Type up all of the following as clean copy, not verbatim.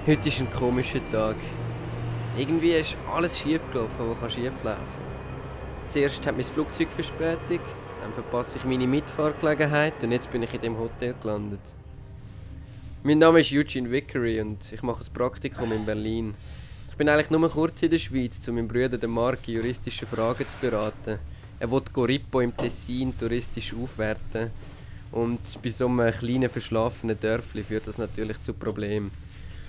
Heute ist ein komischer Tag. Irgendwie ist alles schief gelaufen, was schief laufen kann. Zuerst hat mein Flugzeug Verspätung, dann verpasse ich meine Mitfahrgelegenheit und jetzt bin ich in dem Hotel gelandet. Mein Name ist Eugene Vickery und ich mache ein Praktikum in Berlin. Ich bin eigentlich nur kurz in der Schweiz, um meinen Bruder den Marc juristische Fragen zu beraten. Er will Corippo im Tessin touristisch aufwerten. Und bei so einem kleinen verschlafenen Dörfli führt das natürlich zu Problemen.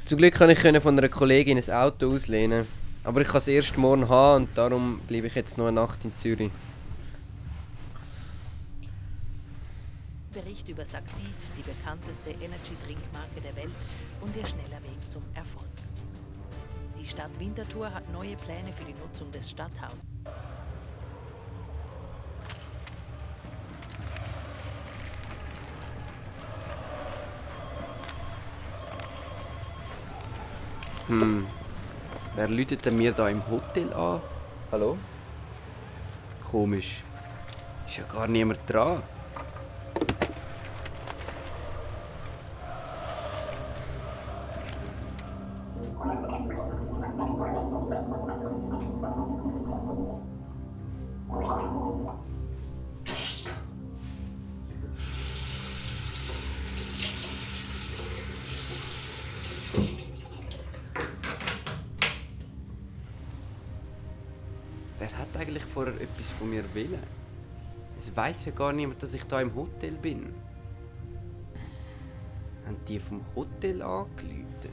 Zum Glück konnte ich von einer Kollegin ein Auto auslehnen. Aber ich kann es erst morgen haben und darum bleibe ich jetzt noch eine Nacht in Zürich. Bericht über Succeed, die bekannteste Energy-Drink-Marke der Welt und ihr schneller Weg zum Erfolg. Die Stadt Winterthur hat neue Pläne für die Nutzung des Stadthauses. Wer läutet denn mir da im Hotel an? Hallo? Komisch. Ist ja gar niemand dran. Wer hat eigentlich vorher etwas von mir wollen? Es weiss ja gar niemand, dass ich da im Hotel bin. Haben die vom Hotel angeläutet?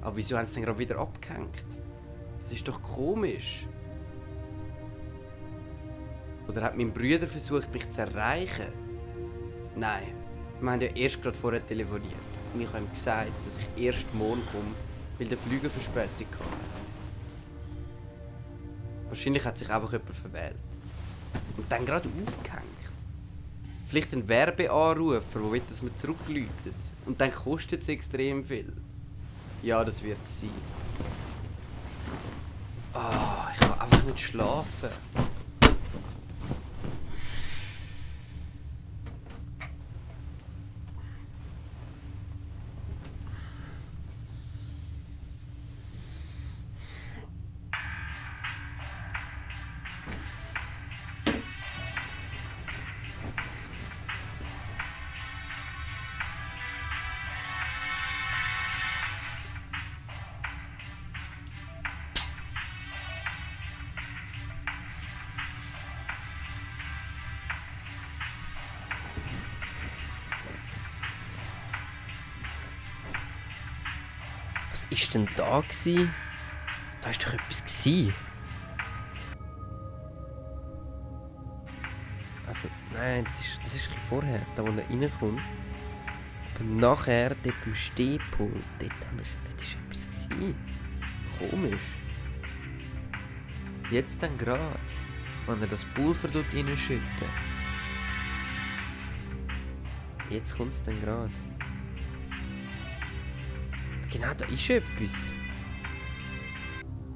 Aber wieso haben sie denn gerade wieder abgehängt? Das ist doch komisch. Oder hat mein Bruder versucht, mich zu erreichen? Nein, wir haben ja erst gerade vorher telefoniert. Und ich habe ihm gesagt, dass ich erst morgen komme, weil der Flüger Verspätung hatte. Wahrscheinlich hat sich einfach jemand verwählt. Und dann gerade aufgehängt. Vielleicht ein Werbeanrufer, der will, dass man zurückläutet. Und dann kostet es extrem viel. Ja, das wird es sein. Ich kann einfach nicht schlafen. Was war denn da? Da war doch etwas. Also, nein, das ist ein bisschen vorher, da wo er reinkommt. Aber nachher, dort am Stehpult, dort war etwas. Komisch. Jetzt dann gerade, wenn er das Pulver dort reinschüttet. Jetzt kommt es dann gerade. Genau, da ist etwas.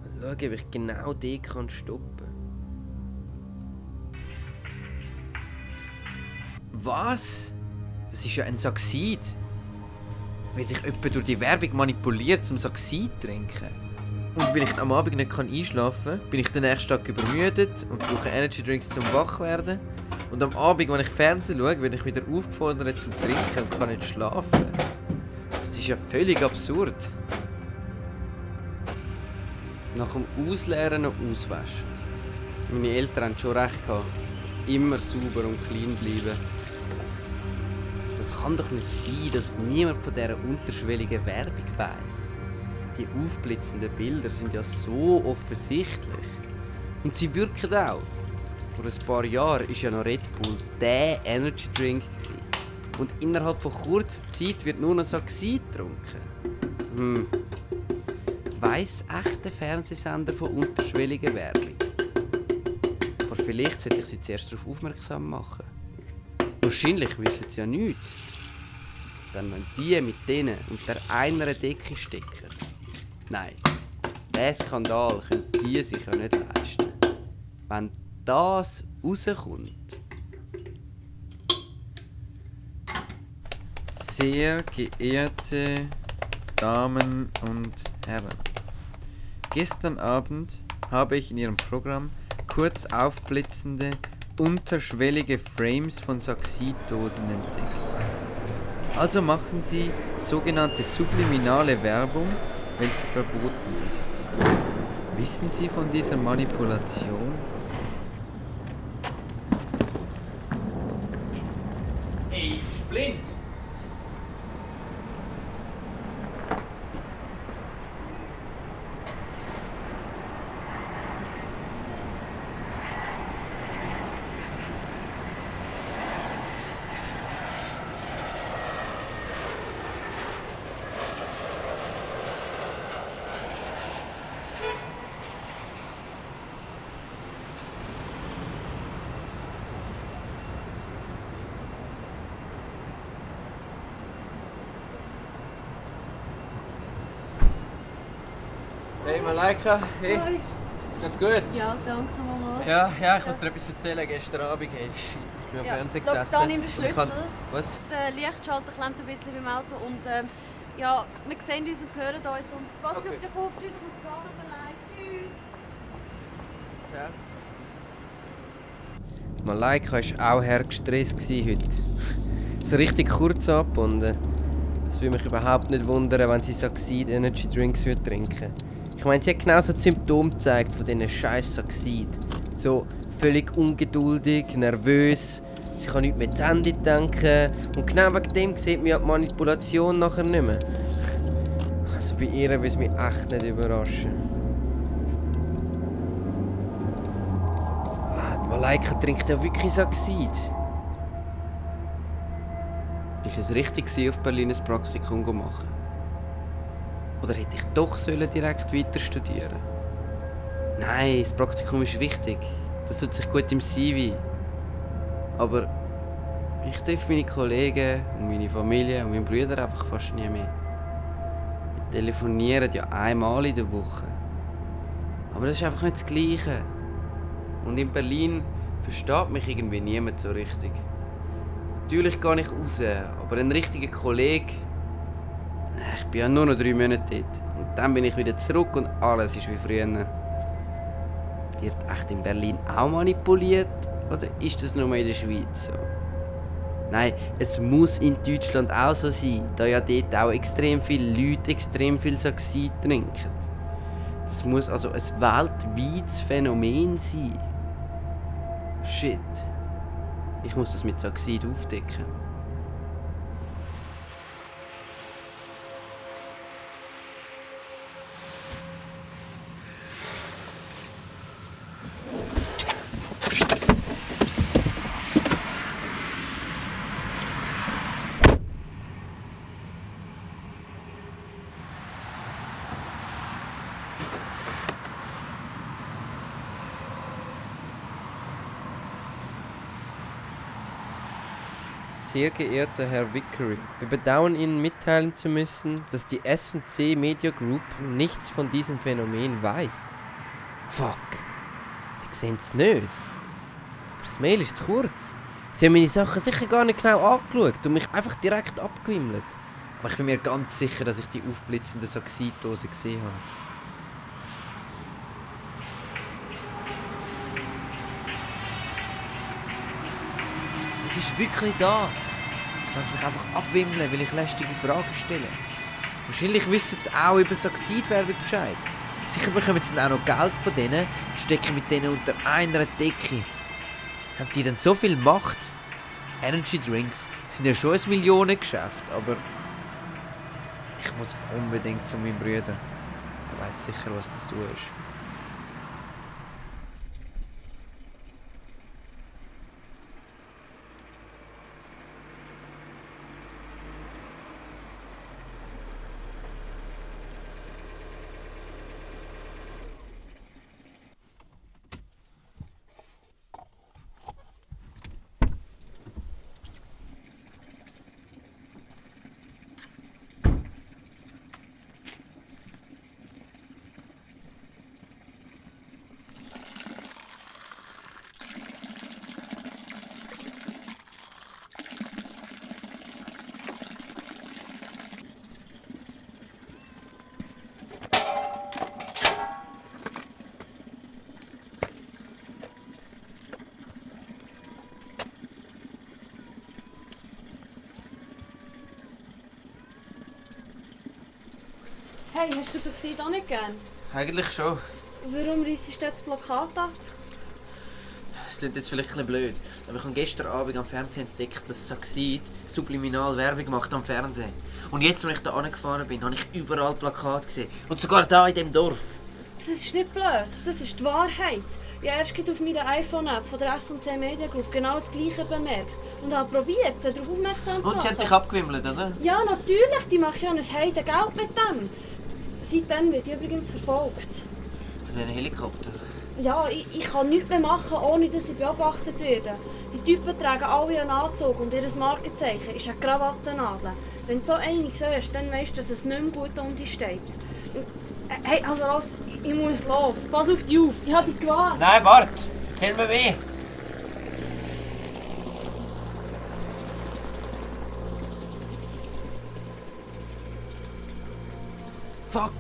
Mal schauen, ob ich genau den stoppen kann. Was? Das ist ja ein Succeed. Weil ich etwa durch die Werbung manipuliert zum Succeed trinken. Und weil ich am Abend nicht einschlafen kann, bin ich den nächsten Tag übermüdet und brauche Energy Drinks zum Wachwerden. Und am Abend, wenn ich Fernsehen schaue, werde ich wieder aufgefordert zum Trinken und kann nicht schlafen. Das ist ja völlig absurd. Nach dem Ausleeren noch auswaschen. Meine Eltern haben schon recht gehabt. Immer sauber und clean bleiben. Das kann doch nicht sein, dass niemand von dieser unterschwelligen Werbung weiss. Die aufblitzenden Bilder sind ja so offensichtlich. Und sie wirken auch. Vor ein paar Jahren war ja noch Red Bull der Energy Drink. Und innerhalb von kurzer Zeit wird nur noch Succeed getrunken. Weiss echt der Fernsehsender von unterschwelliger Werbung? Aber vielleicht sollte ich sie zuerst darauf aufmerksam machen. Wahrscheinlich wissen sie ja nichts. Dann wenn die mit denen unter einer Decke stecken. Nein, diesen Skandal können die sich ja nicht leisten. Wenn das rauskommt. Sehr geehrte Damen und Herren. Gestern Abend habe ich in Ihrem Programm kurz aufblitzende, unterschwellige Frames von Saxiddosen entdeckt. Also machen Sie sogenannte subliminale Werbung, welche verboten ist. Wissen Sie von dieser Manipulation? Ey, bist du blind? Hey Malaika, hey, geht's gut? Ja, danke Mama. Ja, ich muss dir etwas erzählen. Gestern Abend, hey, shit, ich bin am Fernsehen gesessen. Da nimm den und ich Schlüssel. Was? Der Lichtschalter klemmt ein bisschen beim Auto und ja, wir sehen uns und hören uns und pass Okay. auf dich auf, tschüss, ich muss gehen, tut mir leid, tschüss. Ja. Malaika war auch hergestresst heute. So richtig kurz ab und es würde mich überhaupt nicht wundern, wenn sie Saxid Energy Drinks trinken würde. Ich meine, sie hat genau so die Symptome gezeigt von diesen scheiß Saxid. So völlig ungeduldig, nervös, sie kann nicht mehr zu Ende denken und genau wegen dem sieht man ja die Manipulation nachher nicht mehr. Also bei ihr würde es mich echt nicht überraschen. Die Malaika trinkt ja wirklich Saxid. Ist es richtig gewesen, auf Berlin ein Praktikum zu machen? Oder hätte ich doch direkt weiter studieren? Nein, das Praktikum ist wichtig. Das tut sich gut im CV. Aber ich treffe meine Kollegen und meine Familie und meinen Brüder einfach fast nie mehr. Wir telefonieren ja einmal in der Woche. Aber das ist einfach nicht das Gleiche. Und in Berlin versteht mich irgendwie niemand so richtig. Natürlich gehe ich raus, aber ein richtiger Kollege... Ich bin ja nur noch 3 Monate dort. Und dann bin ich wieder zurück und alles ist wie früher. Wird echt in Berlin auch manipuliert? Oder ist das nur in der Schweiz so? Nein, es muss in Deutschland auch so sein, da ja dort auch extrem viele Leute extrem viel Saxid trinken. Das muss also ein weltweites Phänomen sein. Shit. Ich muss das mit Saxid aufdecken. Sehr geehrter Herr Vickery, wir bedauern Ihnen mitteilen zu müssen, dass die S&C Media Group nichts von diesem Phänomen weiß. Fuck. Sie sehen es nicht. Aber das Mail ist zu kurz. Sie haben meine Sachen sicher gar nicht genau angeschaut und mich einfach direkt abgewimmelt. Aber ich bin mir ganz sicher, dass ich die aufblitzende Saxidose gesehen habe. Es ist wirklich da. Ich lasse mich einfach abwimmeln, weil ich lästige Fragen stelle. Wahrscheinlich wissen sie auch über Saxidwerbung Bescheid. Sicher bekommen sie dann auch noch Geld von denen und stecken mit denen unter einer Decke. Haben die denn so viel Macht? Energy Drinks sind ja schon ein Millionengeschäft, aber... Ich muss unbedingt zu meinem Bruder. Er weiss sicher, was zu tun ist. Hey, hast du so gesehen auch nicht gern? Eigentlich schon. Warum reissest du das Plakat ab? Das klingt jetzt vielleicht ein bisschen blöd, aber ich habe gestern Abend am Fernsehen entdeckt, dass Succeed subliminal Werbung macht am Fernsehen. Und jetzt, als ich da angefahren bin, habe ich überall Plakate gesehen. Und sogar da in dem Dorf. Das ist nicht blöd, das ist die Wahrheit. Ich habe erst auf meiner iPhone-App von der S&C Media Group genau das Gleiche bemerkt. Und habe probiert, sie darauf aufmerksam zu machen. Und sie hat dich abgewimmelt, oder? Ja, natürlich, die machen ja ein Heidengeld mit dem. Seitdem wird ich übrigens verfolgt. Von diesen Helikopter. Ja, ich kann nichts mehr machen, ohne dass ich beobachtet werde. Die Typen tragen alle einen Anzug und ihr Markenzeichen ist eine Krawattennadel. Wenn du so einig siehst, dann weißt du, dass es nicht mehr gut um dich steht. Hey, also los, ich muss los. Pass auf dich auf, ich habe dich gewarnt. Nein, warte! Erzähl mir weh! Fuck!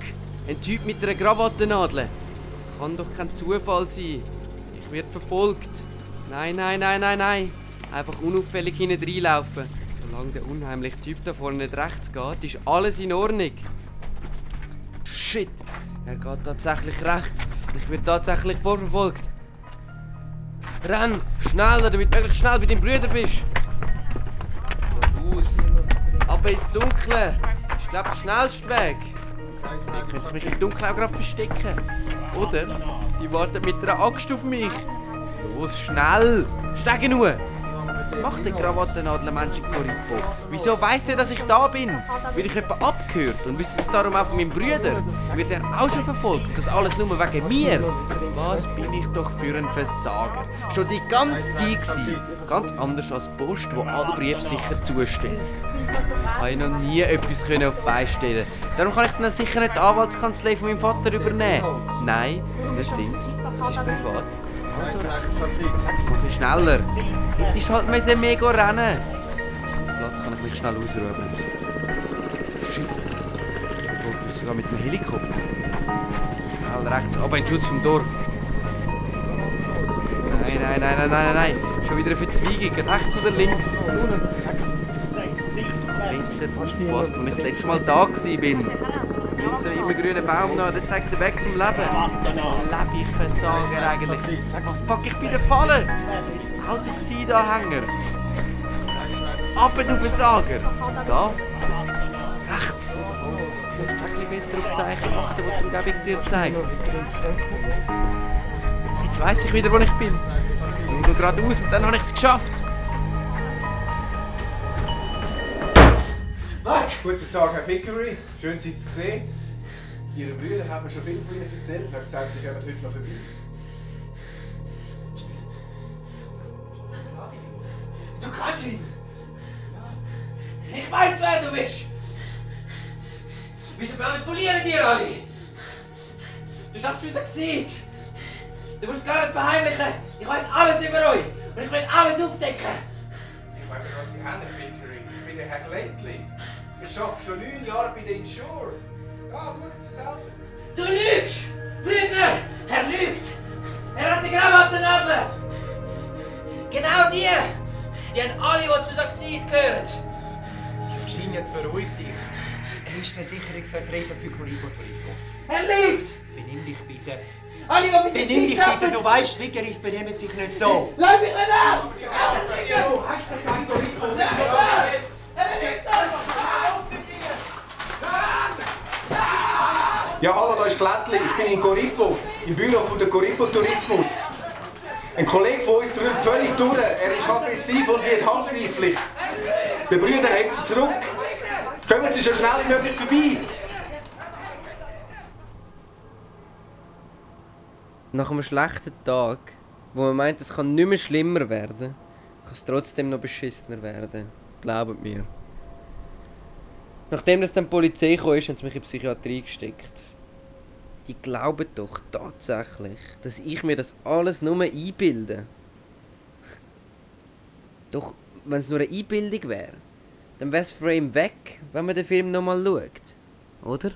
Ein Typ mit einer Krawattennadel! Das kann doch kein Zufall sein. Ich werde verfolgt. Nein, nein, nein, nein, nein. Einfach unauffällig hinten reinlaufen. Solange der unheimliche Typ da vorne nicht rechts geht, ist alles in Ordnung. Shit! Er geht tatsächlich rechts. Ich werde tatsächlich vorverfolgt. Renn! Schneller, damit du möglichst schnell bei deinem Bruder bist! Geradeaus! Aber ins Dunkle! Ich glaube, der schnellste Weg. Dann könnte ich mich im Dunkeln auch gerade verstecken. Oder sie wartet mit einer Axt auf mich. Los, schnell! Steige nur! Was macht der Krawattennadel-Mensch in Corripo? Wieso weiss er, dass ich da bin? Wird ich etwa abgehört und wisst es darum auch von meinem Bruder? Wird er auch schon verfolgt? Das alles nur wegen mir? Was bin ich doch für ein Versager? Schon die ganze Zeit gewesen. Ganz anders als die Post, die alle Briefe sicher zustellt. Ich konnte noch nie etwas auf die Beine stellen. Darum kann ich dann sicher nicht die Anwaltskanzlei von meinem Vater übernehmen. Nein, nicht links. Das ist privat. Also rechts. Mach ich schneller. Hättest halt mega rennen. Platz kann ich mich schnell ausruhen. Shit. Ich folge mich sogar mit dem Helikopter. Schnell rechts, aber in Schutz vom Dorf. Nein. Schon wieder eine Verzweigung. Rechts oder links? Besser aufgepasst, als ich das letzte Mal da war. Links einen immergrünen Baum noch, der zeigt den Weg zum Leben. Lebe ich Versager eigentlich? Fuck, ich bin gefallen! Außenanhänger. Aber du Versager! Da? Rechts! Ich muss ein bisschen besser auf die Zeichen achten, die die Umgebung dir zeigt. Jetzt weiss ich wieder, wo ich bin. Nur geradeaus und dann habe ich es geschafft. Guten Tag, Herr Vickery. Schön, Sie zu sehen. Ihre Brüder haben mir schon viel von Ihnen erzählt und haben gesagt, Sie kommen heute noch vorbei. Du kannst ihn! Ich weiss, wer du bist! Wieso manipulieren die alle? Du schaffst unser Gesicht! Du musst gar nicht verheimlichen! Ich weiss alles über euch! Und ich will alles aufdecken! Ich weiß nicht, was Sie haben, Herr Vickery. Ich bin der Herr Glentley. Ich arbeite schon 9 Jahre bei der Insure. Ja, schauen Sie selber. Du lügst! Lügner! Er lügt! Er hat die Krawattennadel! Genau die! Die haben alle, die zu Succeed gehören! Eugene, jetzt beruhig dich. Er ist Versicherungsvertreter für Corripo Tourismus. Er lügt! Benimm dich bitte. Alle, die bis Benimm dich bitte, du weißt, Vickeris benehmen sich nicht so. Lass mich nicht an! Er lügt einfach! Ja, hallo, da ist Glentley. Ich bin in Corripo, im Büro von der Corripo Tourismus. Ein Kollege von uns drückt völlig durch. Er ist aggressiv und wird handgreiflich. Der Brüder hebt ihn zurück. Kommen Sie so schnell wie möglich vorbei. Nach einem schlechten Tag, wo man meint, es kann nicht mehr schlimmer werden, kann es trotzdem noch beschissener werden. Glaubt mir. Nachdem dann die Polizei kam, haben sie mich in die Psychiatrie gesteckt. Die glauben doch tatsächlich, dass ich mir das alles nur einbilde. Doch, wenn es nur eine Einbildung wäre, dann wäre das Frame weg, wenn man den Film nochmal schaut. Oder?